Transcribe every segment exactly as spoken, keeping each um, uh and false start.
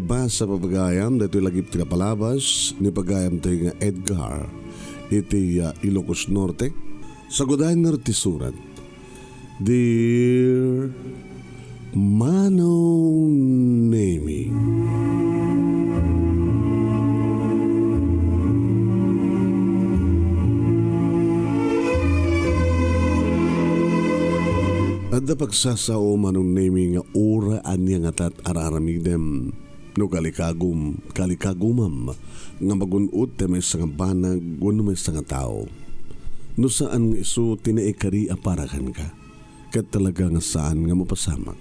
Nagpaspaspasamak a pagayam daytoy lagip ti napalabas ni pagayamtayo nga Edgar iti, ah, Ilocos Norte. Sagudayen ngarud ti surat, Dear Manong Nemi. Adda pagsasao, Manong Nemi, nga uray ania ngata ti ar-aramidem no kalikagum-, kalikagumam nga magun-od ti maysa nga banag wenno maysa nga tao, no saan nga isu ti naikari a para kenka, ket talaga nga saan nga mapasamak.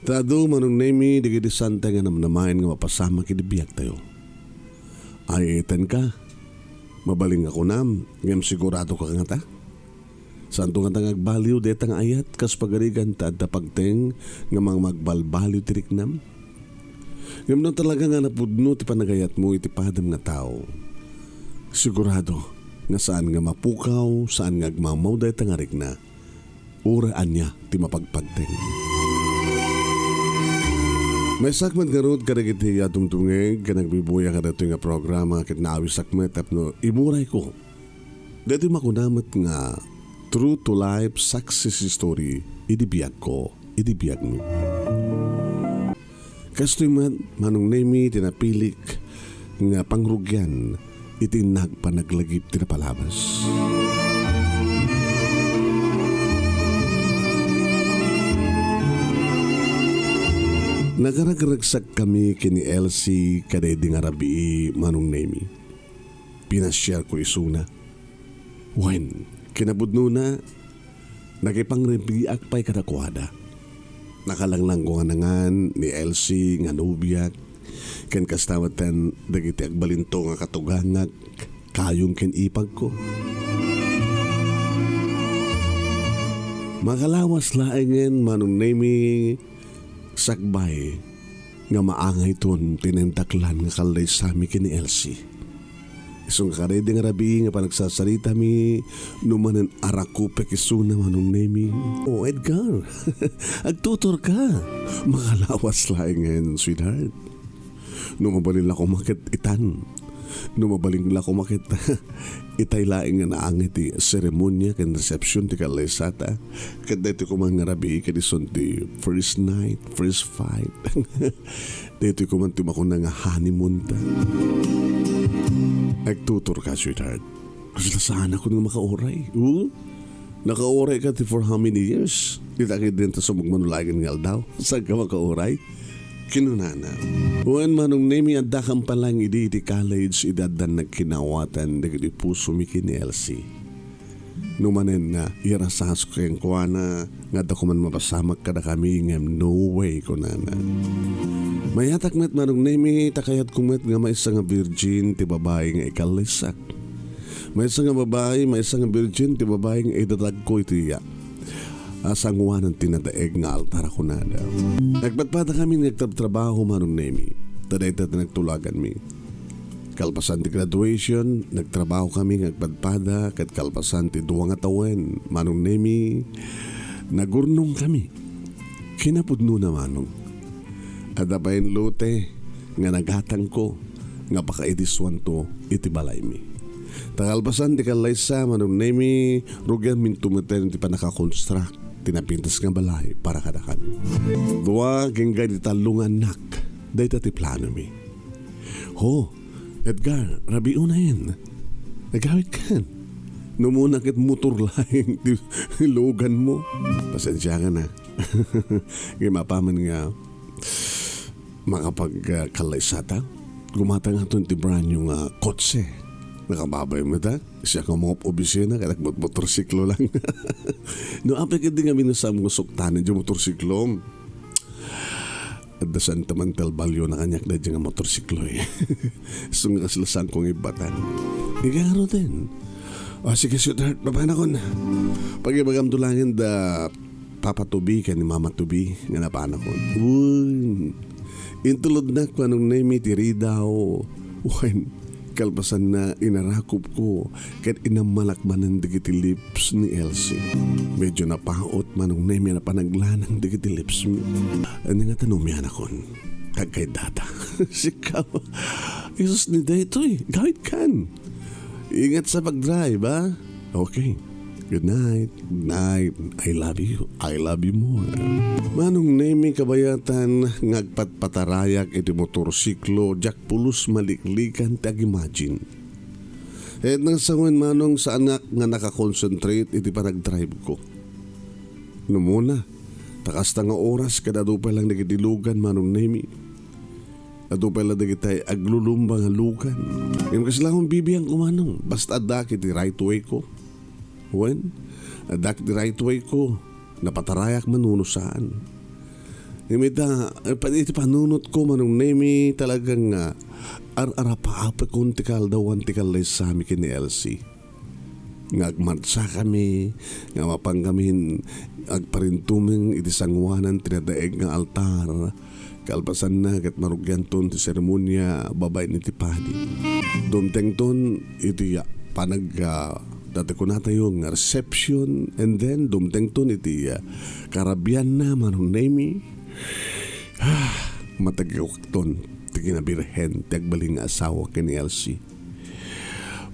Ta adu, Manong Nemi, dagiti saanta nga namnamaen nga mapasamak iti biagtayo. Ay-ayatenka. Mabalin nga kunam, ngem sigurado ka ngata? Saanto ngata nga agbaliw dayta nga ayat kas pagarigan ta adda pagteng nga mangmagbalbaliw ti riknam? Ngem no talaga nga napudno ti panagayatmo iti padam nga tao, sigurado nga saan nga mapukaw, saan nga agmawmaw dayta nga rikna, uray ania ti mapagpagteng. Maysak met ngarud kadagiti adumdumngeg ken agbibuya kadagitoy nga programa ket naawisak met tapno imurayko daytoy makuna met nga true to life success story idi biagko, idi biagmi. Kastoy met, Manong Nemi, ti napilik nga pangrugian iti nagpanaglagip ti napalabas. Nagaragragsakkami ken ni Elsie kadaydi nga rabii, Manong Nemi. Pinasiarko isuna. Wen, kinapudnona, nakipangribiak pay kadakuada. Nakalanglangko nga nangan ni Elsie nga nobiak, ken kasta metten dagiti agbalinto nga katugangak, kayong ken ipagko. Makalawas laengen, Manong Nemi, sakbay nga maangayton ti naindaklan nga kallaysami ken ni Elsie. Isu nga kadaydi nga rabii nga panagsasaritami, no manen a rakupek isuna, Manong Nemi. Oh, Edgar, agtuturka. Makalawas laengen, sweetheart. No mabalin la koma ket itan. No mabalin la koma ket itay laeng nga naangay ti seremonia ken resepsion ti kallaysata. Ket daytoy koma nga rabii ket isun ti first night, first fight. Daytoy koma ti makuna nga honeymoon ta. Agtuturka, sweetheart. Kasla saanakon nga makauray. Oo? Nakaurayka ti for how many years? Dita ket dinta sumagmamano laeng nga aldaw. Saanka makauray? Kinunana. Wen, Manong Nemi, addakam pay laeng idi iti college, idi addan nagkinaawatan dagiti pusomi ken ni Elsie. No manen nga irasasko kenkuana nga adda koman mapasamak kadakami, ngem no way, kunana. Mayatak met, Manong Nemi, ta kayatko met nga maysa nga virgin ti babai nga ikallaysak. Maysa nga babai, maysa nga virgin ti babai nga idatagko iti, ah, sangoanan ti nadaeg nga altar, kunada. Nagpadpadakami nga agtrabtrabaho, Manong Nemi. Ta dayta ti nagtulaganmi. Kalpasan ti graduation, nagtrabahokami nga agpadpada, ket kalpasan ti dua nga tawen, Manong Nemi, nagurnongkami. Kinapudnona, Manong, adda payen lote nga nagatangko nga pakaidisuanto iti balaymi. Ta kalpasan ti kallaysa, Manong Nemi, rugianminto metten ti pannakakonstruct ti napintas nga balay para kadakami. Dua ken gaydi tallo nga annak, dayta ti planomi. Ho, Edgar, rabii unayen. Agawidkan. No umuna ket motor laeng ti luganmo. Pasensiakan a. Ngem apaman nga makapag, ah, kallaysata, gumatangaton ti brand new nga kotse. Nakababay met a. Siak nga mangop-obisina, ket agmotorsiklo lang. No apay ket di ngamin nga saan nga suktanen ti motorsiklo. Adda saan ta man ti albalyo na kaniak daydi nga motorsiklo, eh. Isu nga kasla saanko nga ibbatan. Igaruden. O, sige, sweetheart, papanakon. Pagibagamto laeng da Papa Tubi ken ni Mama Tubi nga napanakon. Wen, intulodnak, Manong Nemi, ti ridaw. Wen, kalpasanna, inarakupko ket inammalak manen dagiti lips ni Elsie. Medyo napaut, Manong Nemi, a panaglanang dagiti lipsmi. Ania ngata no umianakon? kagkaydada. Sika, isus ni daytoy, gawid kan. Ingat sa pag-drive, ha? Okay. Good night. Good night. I love you. I love you more. Manong Nemi kabayatan nga agpatpatarayak iti motorsiklo, diak pulos maliklikan ti ag-imagine. Et nang sangoen manong saanak nga nakakonsentrate iti panagdrive ko. Numuna, ta kasta nga oras kada adu pay lang dagiti lugan, Manong Nemi. Adu pay lang dagiti aglulumba nga lugan. Ngem kasla nga bibiangko manong, basta adda iti right way ko. Wen, adda iti right way ko, napatarayak man wenno saan. Ngem ita, eh, pa-, iti panunotko, Manong Nemi, talagang, ah, ar-arapaapekon ti kaaldawan ti kallaysami ken ni Elsie. Nga agmartsakami, nga mapankamin agparintumeng iti sangoanan ti nadaeg nga altar, kalpasanna, ket marugianton ti seremonia babaen iti padi. Dumtengton iti panag-, ah, dati kunatayo nga reception, and then dumtengton iti, ah, karabianna, Manong Nemi. Ah, matagawakton ti kinabirhen ti agbalin nga asawa ken ni Elsie.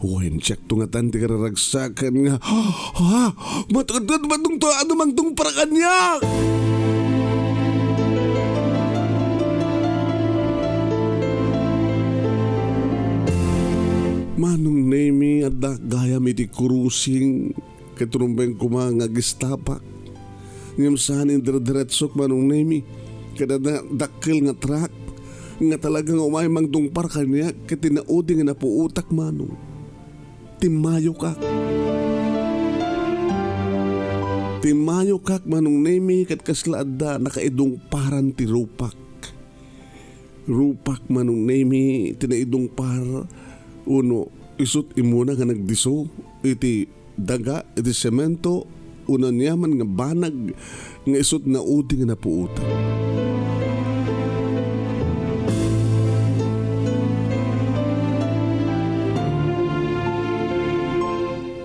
Wen, siakto ngatan ti kararagsakan nga, "Ha? Matagdad ba tungto? Ano mang tungpar kaniak?" Manong Nemi, adda gayam iti kurusing, ket rumbeng koma nga agistapak. Ngem saan, indirdiretsok, Manong Nemi, kada da-, dakkel nga truck nga talaga nga umay mangtungpar kaniak ket tinaudi nga napuotak, Manong. Timmayokak. Timmayokak, Manong Nemi, ket kasla adda nakaidungparan ti rupak. Rupak, Manong Nemi, ti naidungpar, uno isut' immuna nga nagdisso iti daga, iti semento, uno aniaman nga banag nga isut' naudi nga napuotak.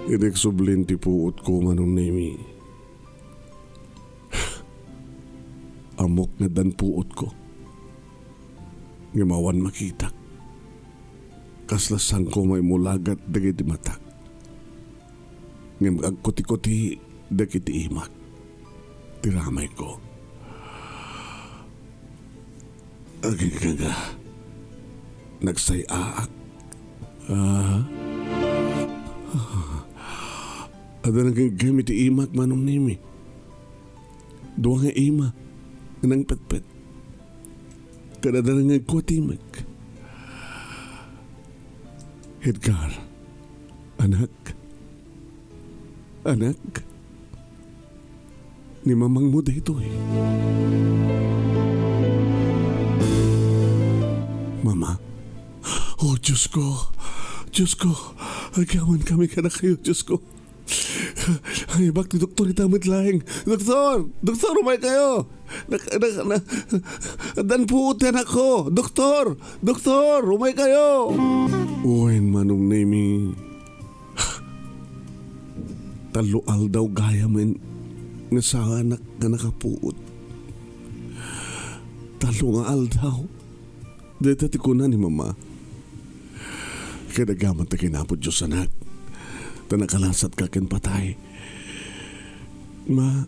Idi agsublin ti puotko, Manong Nemi, ammok nga addan puotko. Ngem awan makitak. Kasla saanko maimulagat dagiti matak. Ngem agkutikuti dagiti imak ti ramayko. Agingga, nagsay-aak. Ah. Adda nagingga iti imak, Manong Nemi. Dua nga ima nga nangpetpet. Kada darangagko ti imek. Edgar, anak, anak, ni mamangmo daytoy. Mama, oh, Diyos ko, Diyos ko, agyaman kami kadakayo, Diyos ko. Ay, bak ti doktor ita met laeng. Doktor! Doktor, umaykayo! Nak-, nak-, na-, addan puot ti anakko! Doktor! Doktor, umaykayo! Wen, Manong Nemi. Tallo aldaw gayamen nga saanak nga nakapuot. Tallo nga aldaw. Dayta ti kuna ni Mama. Ket agyaman ta ken Apo Dios, anak, ta nakalasatka ken patay. Ma,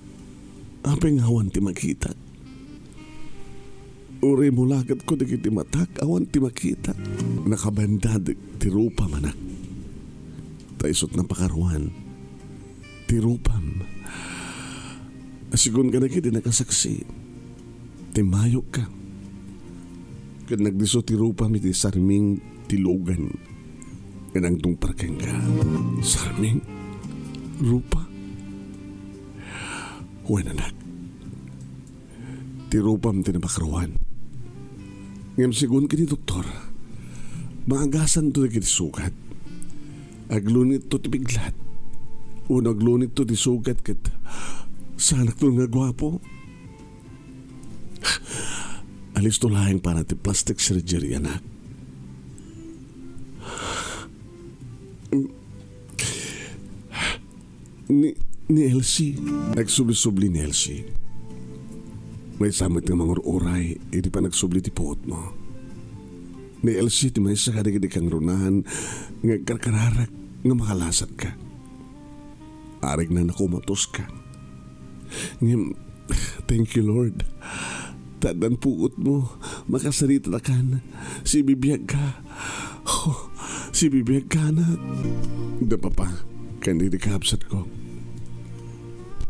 apay nga awan ti makitak? Uray mulagatko dagiti matak, awan ti makitak. Nakabandad ti rupam, anak. Ta isut' napakaruan ti rupam. Sigun kadagiti nakasaksi, timmayokka. Ket nagdisso ti rupam iti sarming ti lugan nga nangtungpar kenka. Sarming? Rupa? Wen, anak. Ti rupam ti napakaruan. Ngem sigun ken ni doktor, maagasanto dagiti sugat. Aglunitto ti piglat. Wenno aglunitto ti sugat ket saanakto nga guapo. Alisto laeng para ti plastic surgery, anak. Ni, ni Elsie. Nagsubli-subli ni Elsie. Maysa met nga mangur-uray idi panagsubli ti puotmo. Ni Elsie ti maysa kadagiti kangrunaan nga agkarkararak nga makalasatka. Arigna nga kumatoska. Ngem, thank you, Lord. Ta addan puotmo, makasarita ta kan, sibibiagka. Oh, sibibiagka, anak. Da, Papa, ken dagiti kakabsatko.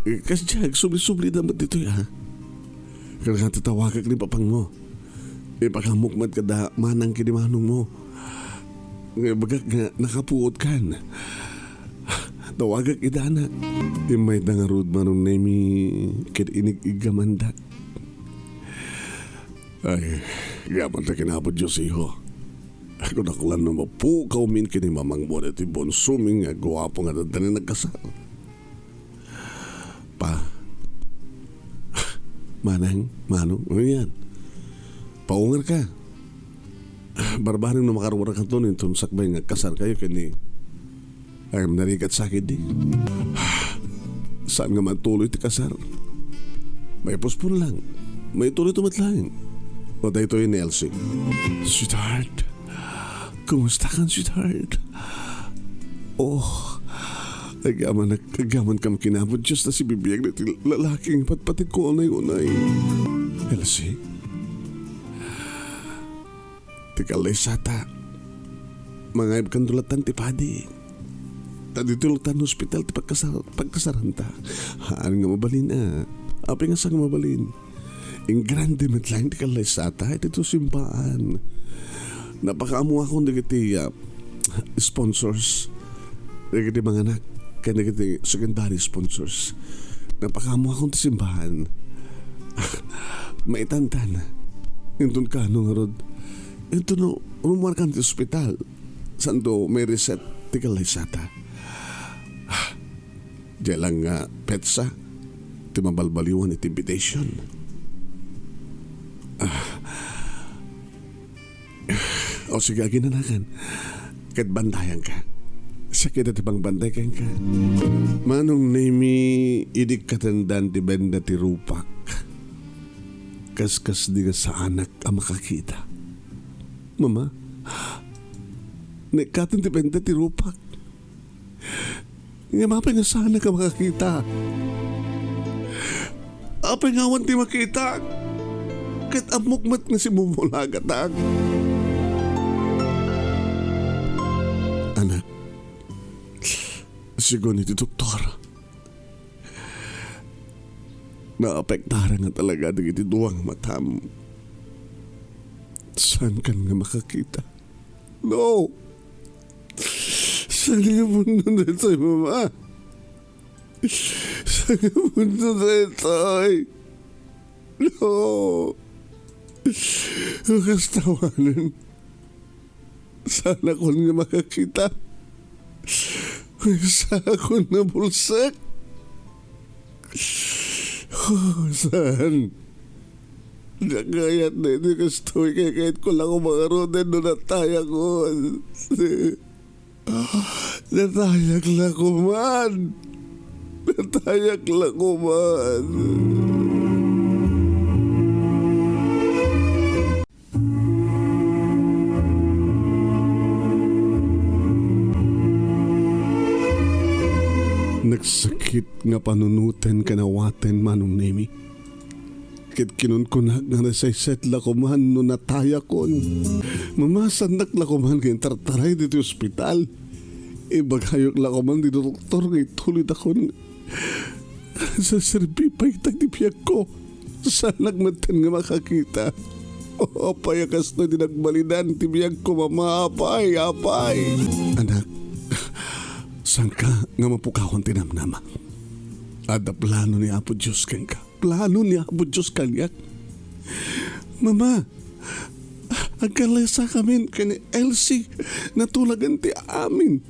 Eh, kasdiay, agsubli-sublida met ditoy, ah. Kasta, tatawagak ni Papangmo. Ipakaamok met kada manang ken ni manongmo. Nga ibagak nga nakapuotkan. Tawagak ida, anak. Immayda ngarud, Manong Nemi, ket inig-iggamanda. Ay, gapu ta ken Apo Dios, iho. Kunak la no mapukaw min ken ni mamangmo daytoy bunsomi nga guapo nga adda nagkasar. Pa. Manang, Manong, ano yan? Paungarka. Barbareng no makaruarkaton inton sakbay nga agkasarkayo ken ni, ay, narigat sa ketdi. Saan nga matuloy ti kasar? Maipuspon lang. Maituloyto met laeng. O, daytoy ni Elsie. Sweetheart, kumusta kan, sweetheart? Oh, agyaman, agyamankam ken Apo Dios ta sibibiag daytoy lalaki nga ipatpategko unay-unay. Elsie, ti kallaysata, mangayabkanto lattan ti padi. Ta ditoy lattan hospital ti pagkasar-, pagkasaranta. Haan nga mabalin, a. Apay nga saan nga mabalin? Ingrande met laeng ti kallaysata iti simbaan. Napakaammoakon dagiti, ah, sponsors, dagiti manganak, ken dagiti secondary sponsors. Napakaammoakon ti simbaan. Maitantan. Inton kaano ngarud? Inton no, rumuarkan ti ospital. Saanto mai-reset ti kallaysata? Diay lang nga petsa ti mabalbaliwan iti invitation. Ah. O sige, aginanakan. Ket bantayanka. Siak ida ti pangbantay kenka. Manong Nemi, idi katendan ti benda ti rupak. Kaskasdi nga saanak a makakita. Mama, naikkaten ti benda ti rupak. Ngem apay nga saanak a makakita? Apay nga awan ti makitak? Ket ammok met nga simumulagatak. Anak, segun iti doktor, naapektar nga talaga dagiti dua nga matam. Saankan nga makakita? No! Saan nga mundo daytoy, Mama? Saan nga mundo daytoy? No! Kasta awanen. Saanakon nga makakita. Saanakon nga bulsek. Oh, saan? Diak kayat daytoy kastoy, kayatko la koma ngaruden no natayakon. Natayak la koman. Natayak la koman. Nagsakit nga panunoten ken awaten, Manong Nemi. Ket kinunkunak nga nasayset la koman no natayakon. Mama, saannak la koman nga intartaray ditoy ospital. Ibagayok la koman ti doktor nga ituloydakon. Saserbi pay ita iti biagko. Saanak metten nga makakita. O, apay a kastoy ti nagbalidan ti biagko, Mama? Apay, apay? Anak, saanka nga mapukawan ti namnama? Adda plano ni Apo Dios kenka. Plano ni Apo Dios kaniak. Mama, agkallaysakamin ken ni Elsie. Natulagen ti amin.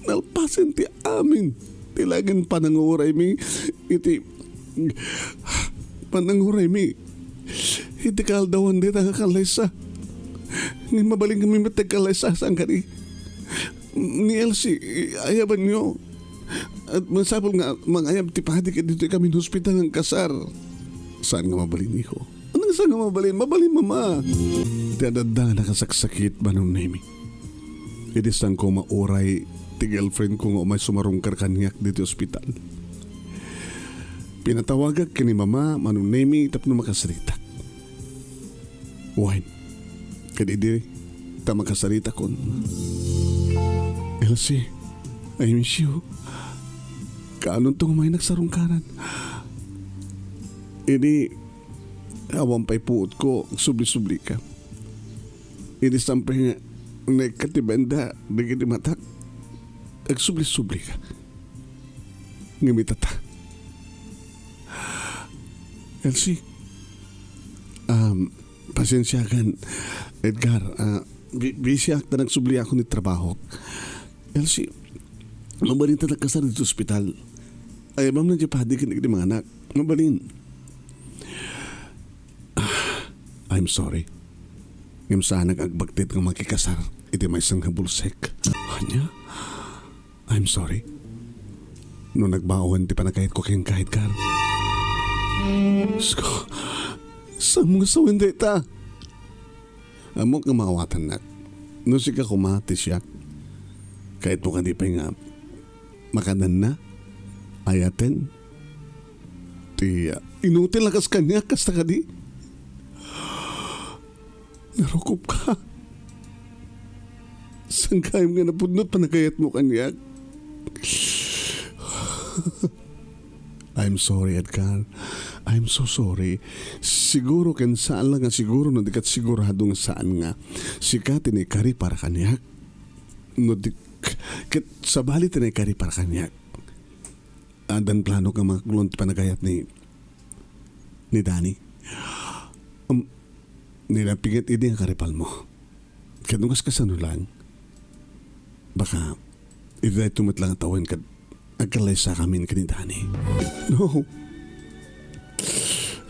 Nalpasen ti amin ti laeng pananguraymi iti, pananguraymi iti kaaldawan dayta nga kallaysa. Ngem mabalin kami met ti agkallaysa, saan kadi? Ni Elsie, ayabanyo. Et masapul nga mangayab ti padi ket ditoy kami hospital nga agkasar. Saan nga mabalin, iho? Ania nga saan nga mabalin? Mabalin, mama. Ti adda nga nakasaksakit, Manong Nemi. Idi saanko mauray ti girlfriend ko nga umay sumarungkar kaniak ditoy ospital. Pinatawagak ken ni mama, Manong Nemi, tapno makasaritak. Wen, ket idi ta makasaritakon. Elsie, I miss you. Kaanonto nga umaynak sarungkaran? Idi awan pay puotko, agsubli-sublika. Idi saan pay nga naikkat ti benda dagiti matak, agsubli-sublika. Ngem itata. Elsie, um, pasensiakan, Edgar, ah, bi-, bisiak ta nagsubliakon iti trabahok. Elsie, mabalin ta nagkasar ditoy ospital. Ayabam na ti padi ken dagiti mga anak. Mabalin. Ah, I'm sorry. Ngem saanak agbagtit nga makikasar iti maysa nga bulsek. Ania? I'm sorry. No nagbaon ti panagkayatko kenka, Edgar. Diyos ko, saan mo nga sawen dayta? Ammok nga maawatannak. No sika koma ti siak, kayatmo kadi pay nga makadanna, ayaten, ti, ah, inutil a kas kaniak, kasta kadi? Narukopka. Saan gayam nga napudno ti panagkayatmo kaniak? I'm sorry, Edgar. I'm so sorry. Siguro ken saan la nga siguro no di ket sigurado nga saan nga sika ti naikari para kaniak. No di ket sabali ti naikari para kaniak. Addan plano nga makaklon ti panagayat ni, ni Danny. Um, nilapinget idi nga karipalmo. Ket no kas-, kasano lang? Baka, iti daytoy met lang a tawen ket agkallaysakamin ken ni Danny. No.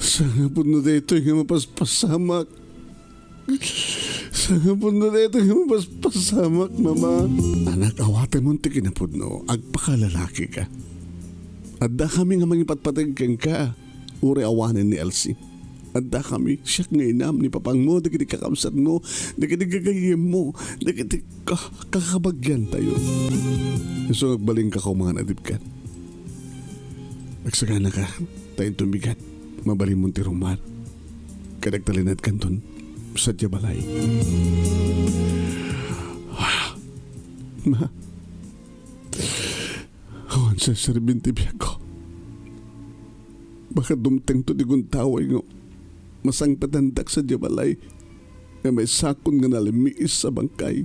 Sangapod no daytoy nga mapaspasamak. Sangapod no daytoy nga mapaspasamak, mama. Anak, awatemon ti kinapudno. Agpakalalakika. Addakami nga mangipatpateg kenka. Uray awanen ni Elsie. Addakami, siak nga inam, ni papangmo, dagiti kakabsatmo, dagiti gagayyemmo, dagiti ka-, kakabagiantayo. Isu nga agbalinka koma nga naadipkan. Agsaganaka, ta inton bigat, mabalinmon ti rummuar. Ket agtalinaedkanton sadiay balay. Ma, awan serserbin ti biagko. Baka dumtengto ti guntaway nga masangpetandak sadiay balay nga maysakon nga nalimiis a bangkay.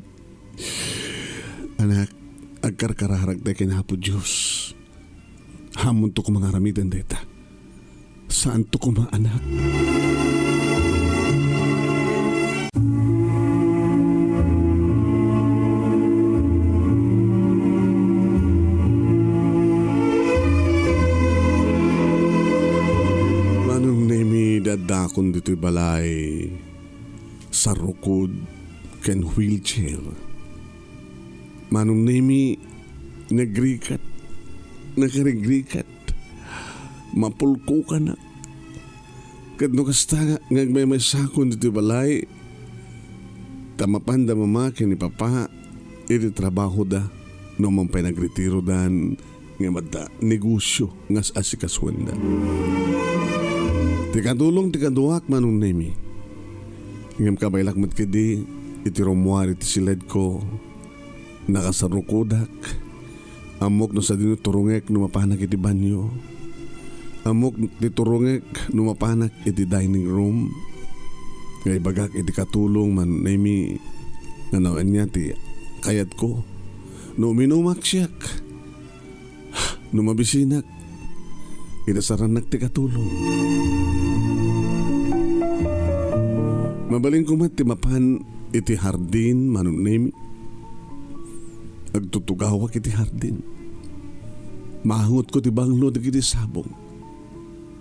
Anak, agkarkararagta ken Apo Dios. Ammonto koma nga aramiden dayta. Saanto koma, anak. Manong Nemi, addakon ditoy balay, sarrukod ken wheelchair. Manong Nemi, nagrigat, nakarigrigat, mapulkokanak. Ket no kasta nga, nga agmaymaysakon ditoy balay, ta mapanda mama ken ni papa iti trabahoda, no awan pay nagretirodan, ngem adda negosio nga as-asikasuenda. Ti katulong ti kaduak, Manong Nemi. Ngem kabaelak met ketdi iti rummuar iti siledko, nakasarrukodak. Ammok no sadino turongek no mapanak iti banio. Ammok ti turongek no mapanak iti dining room. Nga ibagak iti katulong, Manong Nemi, nga no ania ti kayatko. No uminumak siak, no mabisinak, ita sarannak ti katulong. Mabalinko met ti mapan iti hardin, Manong Nemi. Agtutugawak iti hardin. Maangotko ti banglo dagiti sabong.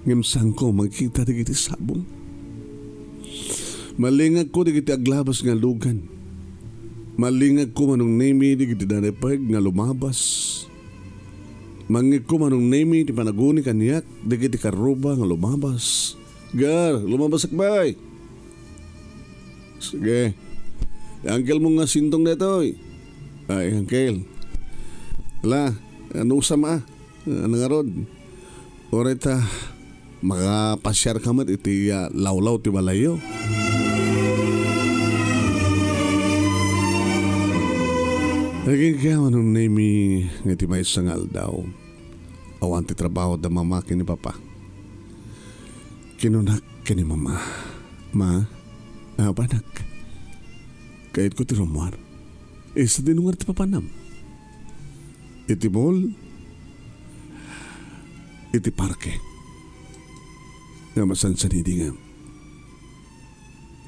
Ngem saanko makita dagiti sabong. Malingagko dagiti aglabas nga lugan. Malingagko, Manong Nemi, dagiti daripeg nga lumabas. Mangngegko, Manong Nemi, ti panaguni kaniak dagiti karruba nga lumabas. Gar, lumabasak bay. Sige. Ti uncle mo nga sintong daytoy. Ay, uncle. Ala, ano sa ma? Ano nga rod? Uray ta, makapasiar ka met iti, ah, lawlaw ti balayyo. Naging kaya Manong Nemi nga iti maysa nga aldaw. Awan ti trabaho da mama ken ni papa. Kinunak ken ni mama, "Ma, apanak, kayatko ti rummuar. Isu ti nungar ti papanam? Iti mall? Iti parke?" Nga masansanidi nga,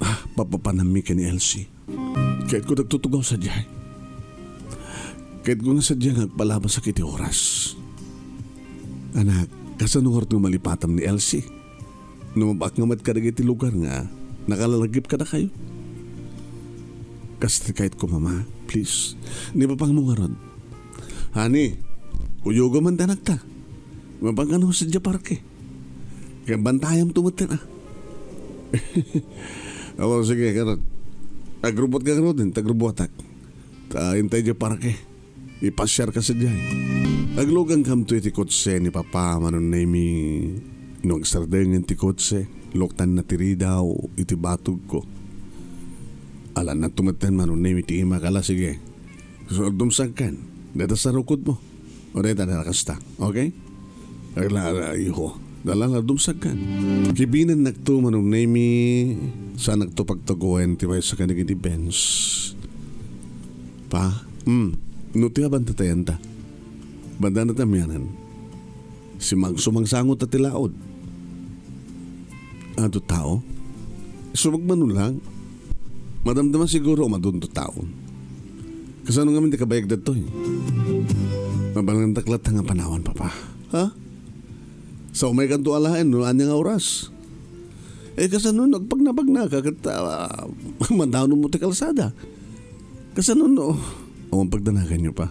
ah, papapanammi ken ni Elsie. Kayatko dagtoy tugaw sadiay. Kayatko nga sadiay nga agpalabasak iti oras. Anak, kasano ngarud nga malipatam ni Elsie? No mabaak nga met kadagiti lugar nga nakalalagip kadakayo? Kas ti kayatko, mama, please. Ni papangmo ngarud. Honey, kuyogam man ti anakta. Mapangkano sadiay parke? Kay bantayam to met, ah. Awa, sige, karot. Agrubot ka, karot, eh. Tagrubotak. Ta, intay diay parke. Ipasiar ka sadiay. Aglugankamto iti kotse ni Papa, Manong Nemi. No agsardengen ti kotse, luktanna ti ridaw iti batogko. Alanna to metten, Manong Nemi, ti imak. Ala, sige. So, dumsagkan. Deta sarukodmo. O deta, deta kasta. Okay? Ala, ala, iho. Dala, ala, dumsagkan. Kibinennakto, Manong Nemi, saannakto pagtaguayen ti maysa kadagiti Benz. Pa? Hmm. No ti abanta tayanta. Banda na tamianan. Simang-, sumangsangot ti laod. Adu tao? Subagmano lang. Madamdama siguro a madunto tao. Kasano ngamin ti kabayag datoy? Mabalindak latta nga panawan, Papa. Ha? Sa umaykanto alaen no ania nga oras? Eh, kasano no agpagnapagnaka ket, ah, madanonmo ti kalsada? Kasano no? Awan pagdanaganyo pa.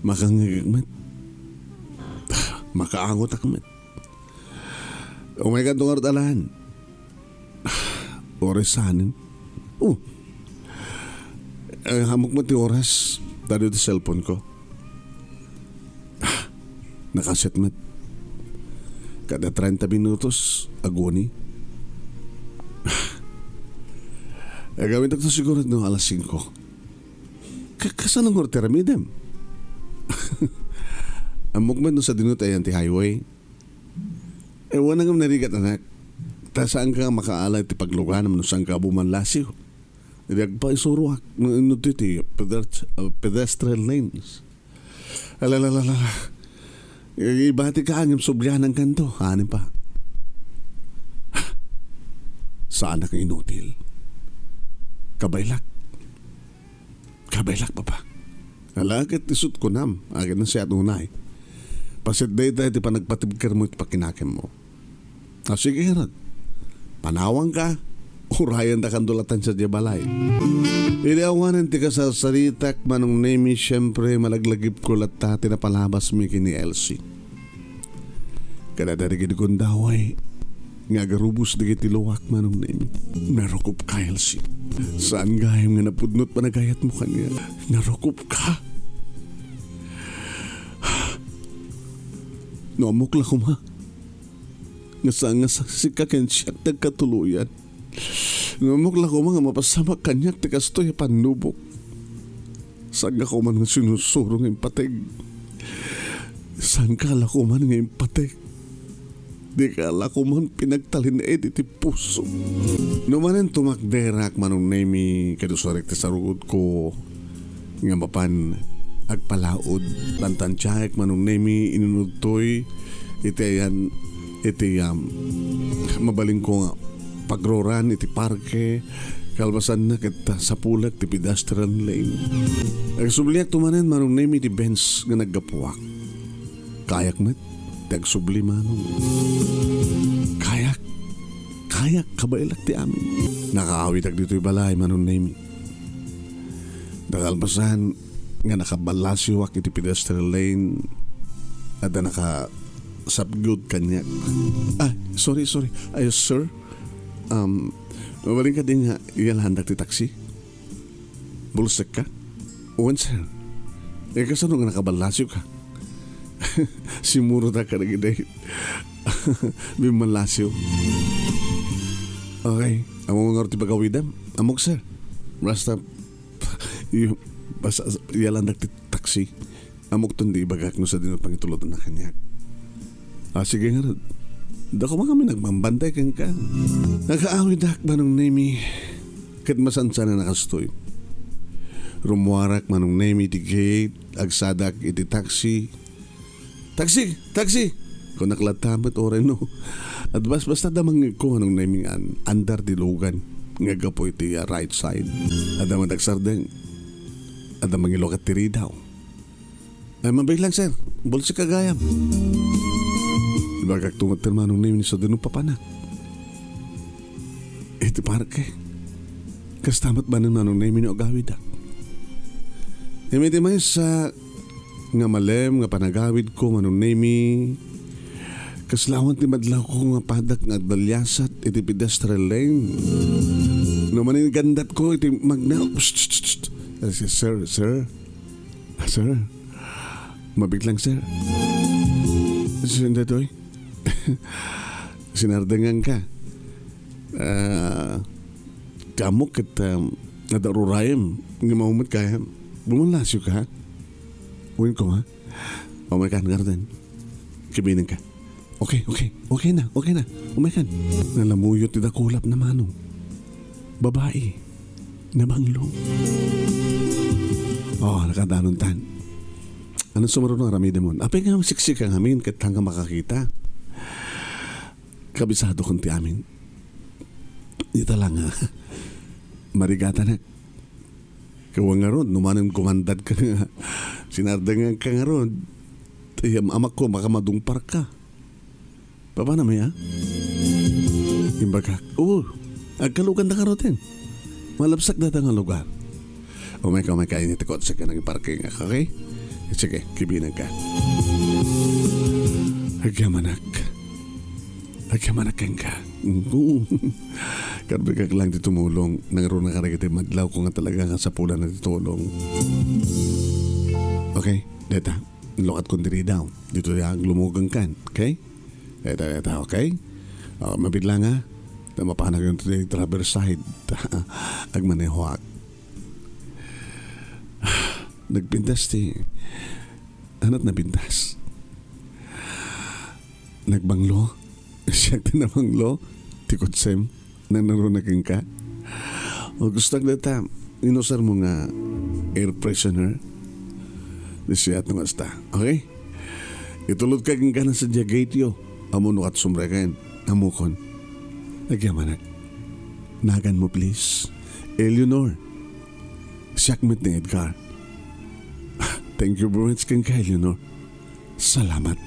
Makangngegek met. Makaangotak met. Umaykanto ngarud alaen. Oras sanen. Oh. Eh, ammok met ti oras. Tado ti cellphone ko. Ah, nakaset met. Kada treinta minutos, aguni. Ah. Eh, gawidakto siguro no alas singko. Ka-, kasano ngarud ti aramidem? Ammok met no sadino ti ayan ti highway. Eh, awan nga narigat, anak. Ta saanka nga makaala iti pagluganam no saanka a bumanlasiw. Idi agpaisuroak no, no ti, ti pedest-, uh, pedestrian lanes. Alalalala. Ibatika ngem sublianankanto. Anim pa. Saanak nga inutil. Kabaylak. Kabaylak, Papa. Ala, ket isut' kunam, akin na siya tunay. Paset dayta iti panagpatibkermo iti pakinakemmo. A, sige, ngarud. Panawanka, urayendakanto latta sadiay balay. Idi awanen ti kasarsaritak, Manong Nemi, siempre, malaglagipko latta ti napalabasmi ken ni Elsie. Kadadari ket gundaway nga agarubos dagiti luak, Manong Nemi. Narukopka, Elsie. Saan gayam nga napudno ti panagayatmo kaniak. Narukopka. No ammok la koma nga saan nga saksika ken siak ti agkatuloyan. No ammok la koma nga mapasamak kaniak ti kastoy a pannubok. Saanka koma nga sinusuro nga impateg. Saanka la koma nga impateg. Dika la koma pinagtalin-ed iti puso. No manen tumakderak, Manong Nemi, kadusarek ti sarukodko nga mapan agpalaod. Tantantiaek, Manong Nemi, inunodtoy iti ayan, iti, um, mabalinko nga pagruran iti parke, kalpasanna ket sapulek ti pedestrian lane. Agsubliakto manen, Manong Nemi, ti Benz nga naggapuak. Kayak met ti agsubli, Manong. Kayak, kayak, kabaelak ti amin. Nakaawitak ditoy balay, Manong Nemi. Nakalpasan nga nakaballasiwak iti pedestrian lane, adda naka-, sapgut kaniak. Ah, sorry, sorry. Ay, sir. Um, mabalin ka din nga iyalandak ti taxi? Bulsek ka? Wen, sir. Eh, kasano nga nakaballasiw ka? Simurot ka na gid, eh. Bimallasiw. Okay. Amo nga ti pagawidam. Amok, sir. Basta, iyo, basta, iyalandak ti taxi. Amok ton di ibagak no sadino pangitulod na kaniak. Ah, sige nga, Rod. Dako man kami nagbambantay kenka. Nagaawidak, Manong Nemi. Ket masansan a nakastoy. Rummuarak, Manong Nemi, iti gate, agsadak iti taxi. "Taxi! Taxi!" Kunak latta met uray no. At bas-, basta adda mangngegko, Manong Nemi, nga an-, andar di lugan nga aggapu iti, ah, right side. Adda met agsardeng. Adda mangilukat ti ridaw. "Ay, mabiglang, sir. Bulsek ka gayam." Ibagak tunget ti Manong Nemi ni sadino papanak iti parke. Kasta met manen, Manong Nemi, no agawidak. Iti maysa nga malem nga panagawidko, Manong Nemi, kasla awan ti madlawko nga padak nga agdaliasat iti pedestrian lane. No maningandatko iti magna, "Psst, psst, psst." "Sir, sir, sir, mabiglang, sir." "Sino daytoy?" "Sinardengan ka. Ah, kamo ket, um, nadarurayem nga maumet kaya. Bumallasiw ka, ha?" Wen ko, ha? "Umay ka, Garden. Kibineng ka." "Okay, okay. Okay na, okay na. Umay ka." Nalamuyo ti dakulap na Manong. Babai. Nabanglo. Oh, nakadanon tan. Ano sumaruno aramidemon? Apay nga siksika ngamin ket hanggang makakita. Kabisado kon ti amin. Ita lang nga. Marigatanak. Kawa ngarud, no manen kumandad ka nga, sinardengan ka ngarud, ti am-, amak ko, makamadungpar ka. Papanam aya? Imbagak, "Oo, agkalugan da ngaruden. Malabsak data nga lugar." "Umay ka, umay ka, ini ti kotse ka nang parking, okay? Sige, kibinang ka." Agyamanak. Agyamanak kenka. Oo. Karbikak lang ti tumulong. Nangruna ka dagiti madlaw ko nga talaga nga sapulan na ti tulong. Okay, deta. Lukat kon diri daw. Dito ya aglumugan kan. Okay? Deta, deta, okay? Ah, mabigla nga. Ta mapanak yung ti driver side. Agmanehoak. Nagpintas ti, anat nabintas. Nagbanglo. Siak ti nabanglo. Ti kutsem. Nanaruna kenka. O gusto data, inusar mo nga air freshener. Di siya at nung asta. Okay? Itulod ka kenka na sa gate yo. Amo no kat sumreken. Amukon. Agyamanak. Nagan mo, please. Eleanor. Siak met ni Edgar. Thank you very much kenka, Eleanor. Salamat.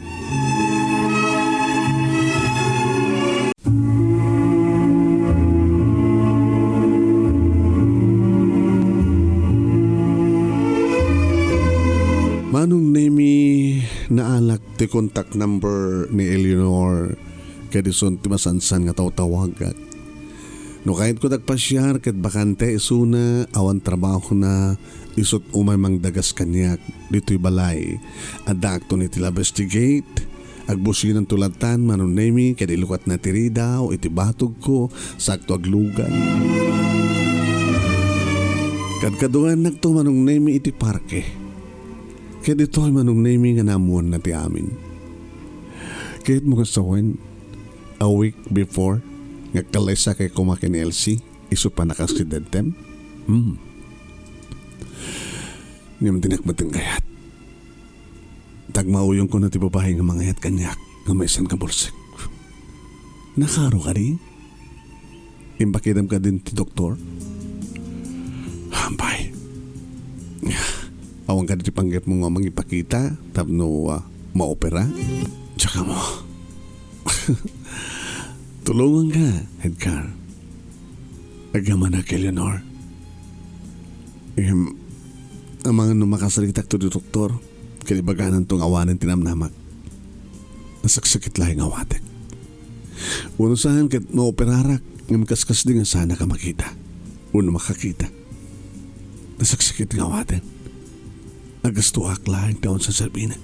Manong Nemi, naalak ti contact number ni Eleanor. Ket isun ti masansan nga tawtawagak. No kayatko dagpasiar ket bakante isuna, awan trabahona, isut' umay mangdagas kaniak ditoy balay. Addaakton iti labes ti gate. Agbusinanto latan Manong Nemi ket ilukatna ti ridaw iti batogko, sakto aglugan. Kadkaduannakto Manong Nemi iti parke. Ket ditoy Manong Nemi nga naammoanna ti amin. Ket mo nga sawen, a week before nga agkallaysakay koma ken Elsie, isu pannakaaksidente. Hmm. Ngem dinak met kayat. Tagmauyongko na ti babai nga mangayat kaniak nga maysan nga bulsek. Nakaro kadi? Impakidam kadin ti doktor? Hampay. Awan kadi ti panggepmo nga mangipakita tapno, ah, maopera? Tsaka mo. Tulungan ka, Edgar. Agyamanak, Eleanor. Em, amangan no makasaritak to di doktor, ket ibagananto nga awanen ti namnamak. Nasaksakit laeng nga awatek. Wenno saan ket maoperarak, ngem kaskasdi nga saannak a makita wenno makakita. Nasaksakit nga awaten. Nagastoak laeng ti awan saserbinak.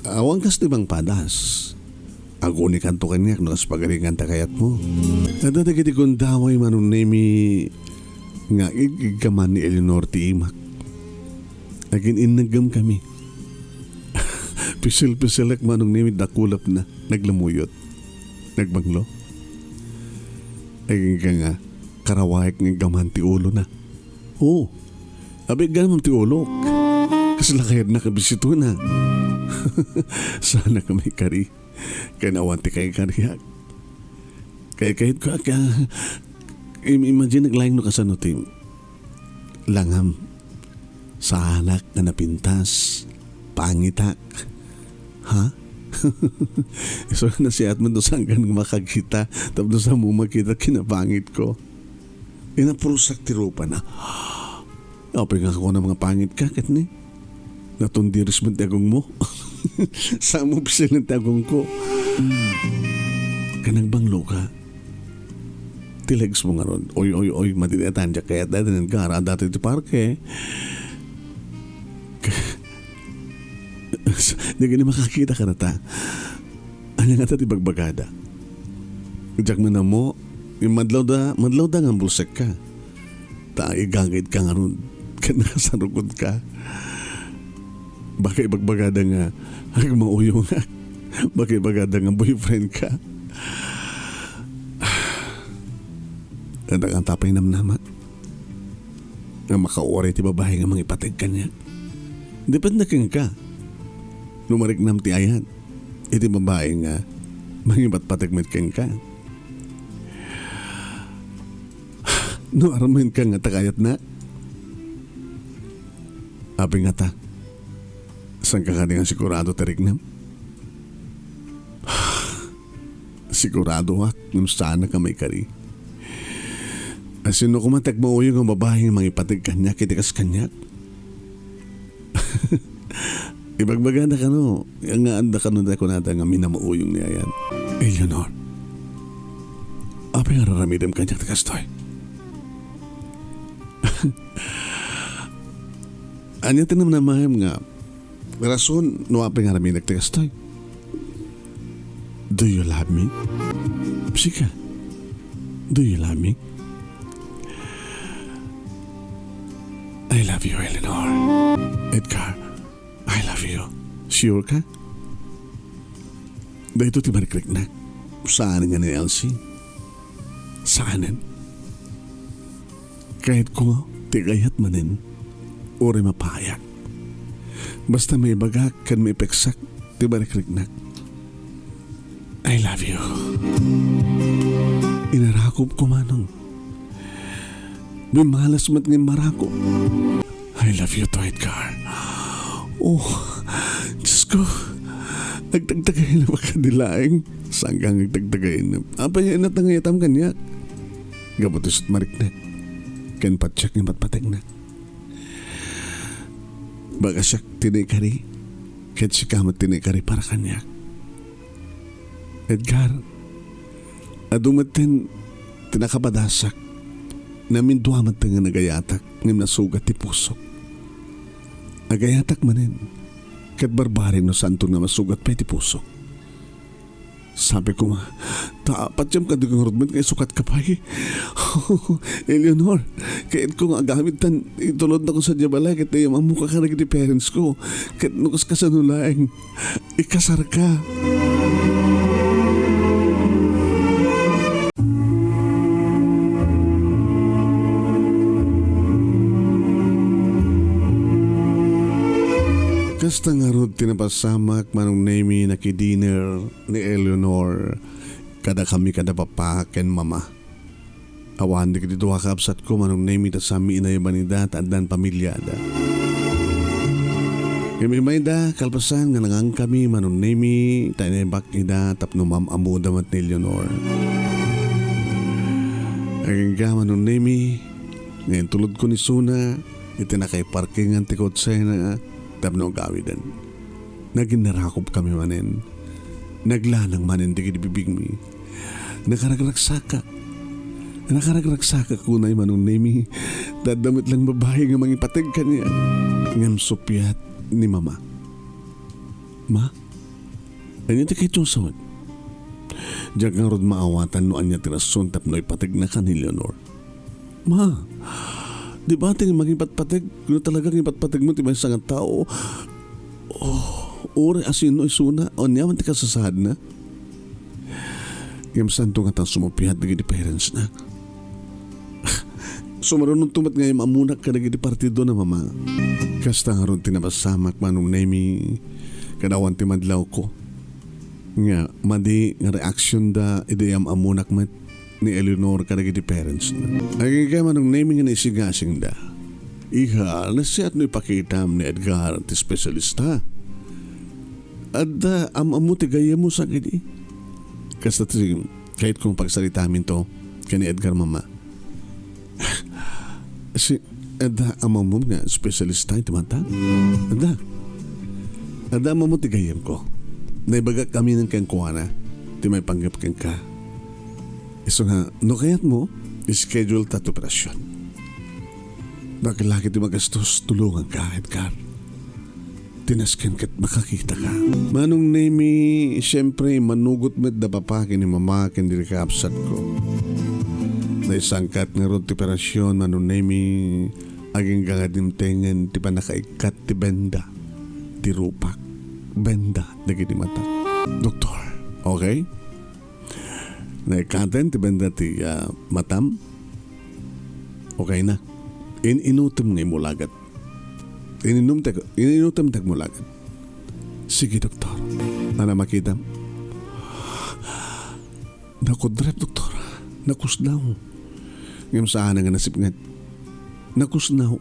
Awan kas ti mangpadas. Agunikanto kaniak no kas pagaringan ta kayatmo. Adda dagiti gundaway, Manong Nemi, nga ig-iggaman ni Eleanor ti imak. Agin-inneggem kami. Pisil-pisilek, Manong Nemi, dakulapna. Naglamuyot. Nagbanglo. Agingga nga, karawaek nga iggaman ti ulona. Oo. Abigan mo ti ulok. Kasla kayatnak a bisitona. Saannak a maikari. Ken awan ti kaikariak. Kay kahit ko, kaya, im-, imagine laeng no kasano ti langam. Saannak nga napintas. Pangitak. Ha? Isu nga nasiatmo no sangkan nga makakita. Tapno sa mo makita kinapangit ko. Inaprusak ti rupana. Apay nga ako na mga pangit ka, ket ni? Natundiris man ti agongmo. Sa mo pisil ti agongko. Ka nagbanglo ka. Ti legs mo nga ron. Oy, oy, oy, madiliatan, diak kayat dati nagkara, dati ti parke. Di gini makakita ka na ta. Anya nga ta ti bagbagada? Diak man ammo, madlaw da, madlaw da nga bulsek ka. Ta igagid ka ngarud, ken nakasarukod ka. Baka ibagbagada nga, agmauyongak. Baka ibagada nga boyfriend ka. Anda ka tapay namnama. Nga makauray ti babae nga mangipateg kaniak. Depende kenka. No mariknam ti ayat, iti babae nga mangipatpateg met kenka. No aramem ka nga ta kayatna. Apay nga ta, saan ka kadi nga sigurado ti riknam? Siguradoak ngem saannak a maikari. Asino koma ti agmauyong nga babae nga mangipateg kaniak iti kas kaniak? Ibagbagada kano, nga adda kano da kunada nga minamauyong ni ayan. Eleanor, apay nga raramidem kaniak ti kastoy? Ania ti namnamaem nga rason no apay nga aramidek ti kastoy? Do you love me? Sika, do you love me? I love you, Eleanor. Edgar, I love you. Sure ka? Daytoy ti marikriknak. Saan nga ni Elsie? Saanen? Kayatko ti kayat manen, uray mapayak. Basta maibagak ken maipeksak ti marikriknak. I love you. Inarakop ko manong. Bimales met nga immarakop. I love you too, Edgar. Oh, Diyos ko. Agtagtagayna kadi laeng. Sangkang agtagtagayna. Apay nga inatngayatam kaniak? Gapu ti sut mariknak. Ken patiek nga patpateknak. Baga siak ti naikari. Ket sika met ti naikari para kaniak. Edgar, adu metten ti nakapadasak. Namindua metten nga nagayatak, ngem nasugat ti pusok. Agayatak manen, ket barbareng no saanton nga masugat pay ti pusok. Sabi ko nga, ta patiam kadi ngarud met nga isukat ka pay. Eleanor, kayatko nga agamid tan itulod na ko sa balay ket ammok a kadagiti parents ko. Ket no kas-, kasano laeng, ikasarka. Kasta ngarud ti napasamak, Manong Nemi, nakidinner ni Eleanor kadakami kada papa ken mama. Awan dagiti dua kabsatko, Manong Nemi, ta sami inayabanda ta addan pamiliada. Ngem imayda, kalpasan nga nangangkami, Manong Nemi, ta inayabak ida tapno maam-ammoda met ni Eleanor. Agingga, Manong Nemi, nga intulodko ni Suna iti nakaiparkingan ti kotsena tapno agawiden. Naginnarakopkami manen. Naglanang manen dagiti bibigmi. Nakaragragsakak. Nakaragragsakak unay, Manong Nemi. Ta adda met lang babai nga mangipateg kaniak. Ngem suppiat ni Mama. Ma, ania ti kayatyo a sawen? Diak ngarud maawatan no ania ti rason tapno ipategnaka ni Leonor. Ma, di ba ti mangipatpateg, no talaga nga ipatpategmo ti maysa nga tao, oh, uray asino isuna, aniaman ti kasasaadna? Ngem saanto ngata a sumuppiat dagiti parents na. Sumarunonto met nga imammonak kadagiti partido na, Mama. Kasta ngarud ti napasamak, Manong Nemi, kada awan ti madlawko. Nga, madi nga reaksyon da idi am-ammonak met ni Eleanor kadagiti parents na. Agingga, Manong Nemi, nga naisigasingda. Iha, nasayaat no ipakitam ni Edgar ti espesyalista. Adda am-ammo ti gayyemmo sakidi. Kasta ti kayatko nga pagsaritaminto ken ni Edgar, Mama. Si, adda am-ammom nga espesyalista iti mata? Adda. Adda am-ammo ti gayyemko. Naibagak amin kenkuana ti maipanggep kenka. Isu nga, no kayatmo, schedule ta ti operasyon. Bakit lagi ti magastos, tulunganka, Edgar. Ti nasken ket makakitaka. Manong Nemi, siyempre, manugot met da papa ken ni mama ken dagiti kakabsatko. Naisangkat ngarud ti operasyon, Manong Nemi, agingga nga dimtengen ti pannakaikkat ti benda ti rupak, benda dagiti matak. Doktor, okay? Naikkaten ti benda ti, ah, matam? Okay na. In-inutem nga imulagat. Ininutem, ininutem ti agmulagat. Sige, doktor. Ania makitam? Nakudrep, doktor. Nakusnaw. Ngem saan nga nasipnget. Nakusnaw.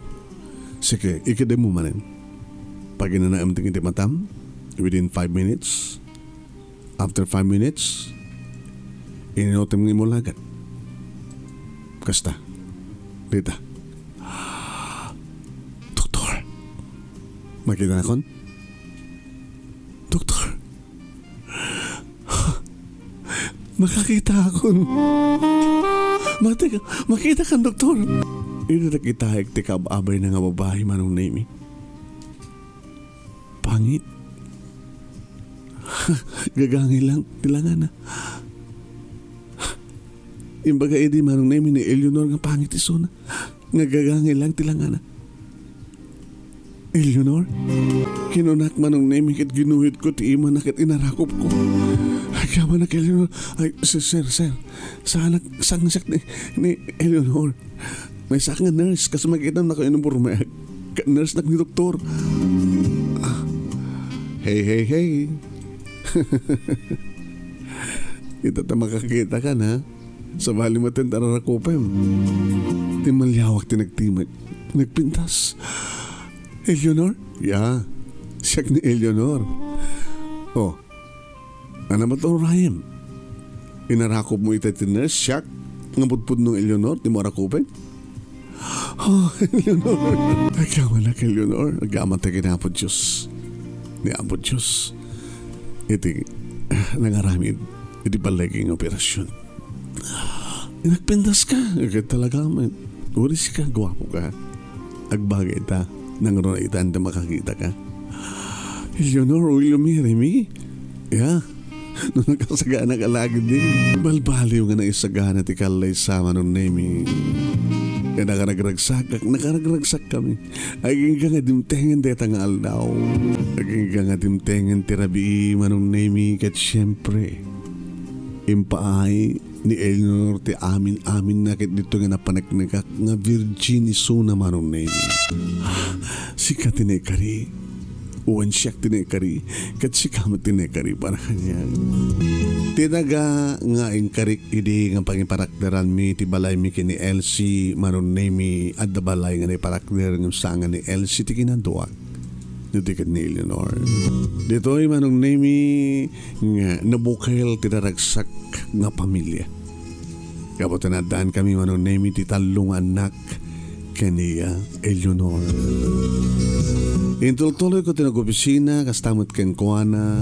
Sige, ikademo manen. Paginanaem ti matam within five minutes. After five minutes, ininutem nga imulagat. Kasta. Dita. Doktor. Makitanakon? Doktor. Makakitaakon. Mati-, makitakan, doktor. Idi nakitaek ti kaab-abayna nga babai, Manong Nemi. Pangit. Gagangay lang ti langana. Imbaga idi, Manong Nemi, ni Eleanor nga pangit isuna. Nga gagangay lang ti langana. Eleanor? Kinunak, Manong Nemi, ket ginuhitko ti imana ket inarakopko. Agyamanak, Eleanor. Ay, sir, sir, sir. Saanak, sangsak ni, ni Eleanor. Maysa nga nurse, kas makitam, naka-uniforme. Ka-, nurse nak ni doktor. Ah. Hey, hey, hey. Ita ta makakitakan, ha? Sabali met ti ararakopem. Ti maliawak ti nagtimek. Nagpintas. Eleanor? Ya. Siak ni Eleanor. Oh. Ania met ti urayem? Inarakopmo ita ti nurse, siak, nga pudpudno ni Eleanor, ti marakupen? Oh, Eleanor. Agyamanak, Eleanor. Agyamanak ken Apo Dios. Ni Apo Dios. Iti, ah, nangaramid. Iti balay nga operasyon. Nagpintas ka. Ket talaga, man. Uri sika, guapo ka. Agbagay ta. Nangruna itan ta makakita ka. Eleanor, will you marry me? Yeah. No nakasagana ka lagi din. Balbaliw nga naisagana ti kallaysa, Manong Nemi. Kaya nakaragragsakak, nakaragragsak kami. Agingga nga dimtengen deta nga aldaw. Agingga nga dimtengen ti rabii, Manong Nemi, ket siempre, impaay ni Eleanor ti amin-aminna ket dito nga napaneknekak nga virgin isuna, Manong Nemi. Sika ti naikari. Wen siak ti naikari, ket sika met ti naikari para kaniak. Ti daga nga inkarik idi nga pangiparakderanmi ti balaymi ken ni Elsie, Manong Nemi, adda balay nga naiparakder ngem saan nga ni Elsie ti kinaduak. Ditoy ken ni Eleanor. Ditoy, Manong Nemi, nga nabukel ti naragsak nga pamilia. Gapu ta naaddankami, Manong Nemi, ti tallo nga annak, ken ni Eleanor. Intultuloyko ti nag-opisina, kasta met kenkuana.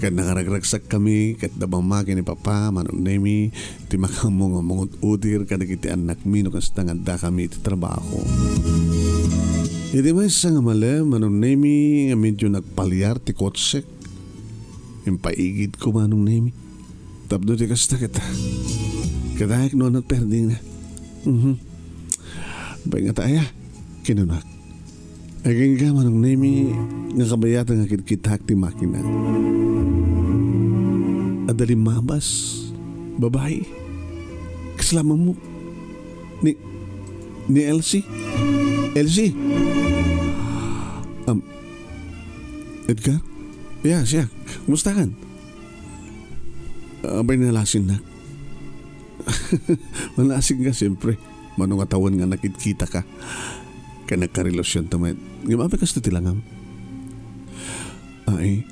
Ket nakaragragsakami, ket adda mamma ken ni papa, Manong Nemi, ti makaammo nga mangut-udir kadagiti annakmi no kasta nga addakami iti trabaho. Iti maysa nga malem, Manong Nemi, nga medyo nagpaliar ti kotsek. Impaigidko, Manong Nemi. Tapno ti kasta ket, ket ayak no anat perding na. Mhm. Bay nga ta aya, kinunak. Agingga, Manong Nemi, nga kabayatan nga kitkitak ti makina. Adda limmabas, babai. Kasla mammo. Ni, ni Elsie. Elsie! Um, Edgar? Ya, siak. Kumusta kan? Abay, nalasinnak. Manasig nga, siyempre. Mano nga tawen nga nakitkitak. Ken nagkarelasyon ta met. Ngem apay kasta ti langam? Ay.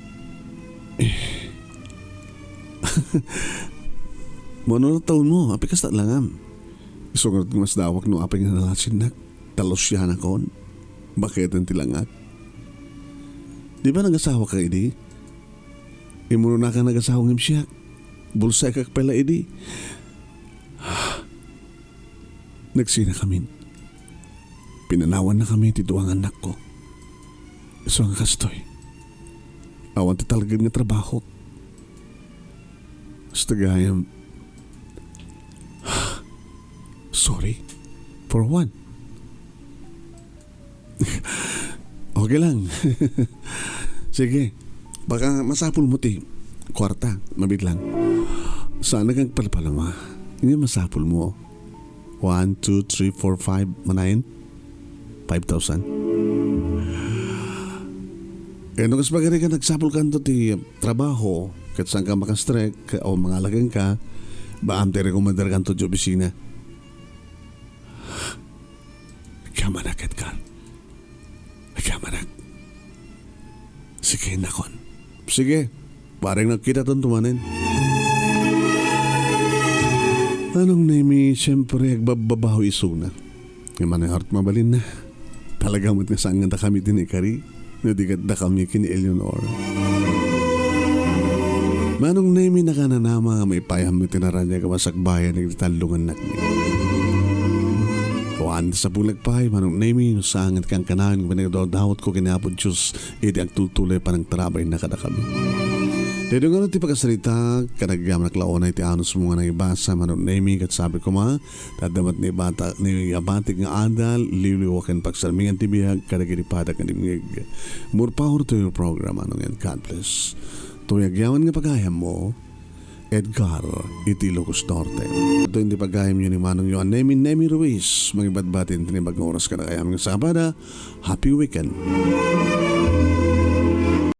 Eh. Mano nga tawenmo? Apay kasta langam? Isu ngarud nga masdawak no apay nga nalasinnak. Talusianakon. Baketen ti langak. Di ba nagasawaka idi? Immunonaka nagasawa ngem siak. Bulsaekak pay la idi. Nagsinakamin. Pinanawannakami ti dua nga annakko. Isu nga kastoy, awan ti talged nga trabahok. Kasta gayam. Sorry. For what? Okay lang. Sige. Baka masapulmo ti kuarta. Mabiit lang. Saan nga agpalpalama? Nga masapulmo. One, two, three, four, five. Manayon? Five thousand. Eh, no kas pagari ka nagsapulkanto ti trabaho, ket saanka makastrek, o mangalakenka, baam ti rekomendarkanto ti opisina. Agyamanak, Edgar. Agyamanak. Sige, nakon. Sige. Pareng nagkitatanto manen. Manong Nemi, siyempre, agbabbabaw isuna. Nga manay art mabalin na. Talaga met nga saan nga dakami ti naikari. No di ket dakami ken ni Eleanor. Manong Nemi, nakananama nga maipayam iti naraniag a masakbayan iti tallo nga annakmi. Kuan, sapulek pay, Manong Nemi, no saan nga kankanayon nga pinagdawdawatko ken ni Apo Dios iti agtultuloy panangtarabayna kadakami. Daytoy ngarud ti pakasaritak, ket agyamanak la unay ti anusmo nga nangibasa, Manong Nemi, ket sabi koma, ta adda met ni bata, ni abatik nga adal, liwliwa ken pagsarmingan ti biag kadagiti padak nga dimngeg. More power to your program, Manong, and God bless. Toy agyaman nga pagayammo, Edgar, iti Ilocos Norte. Ito indi pagayamyo ni Manong Yohan Nemi, Nemi Ruiz, mangibadbati iti naimbag nga oras kadagiti amin nga sabada. Happy weekend.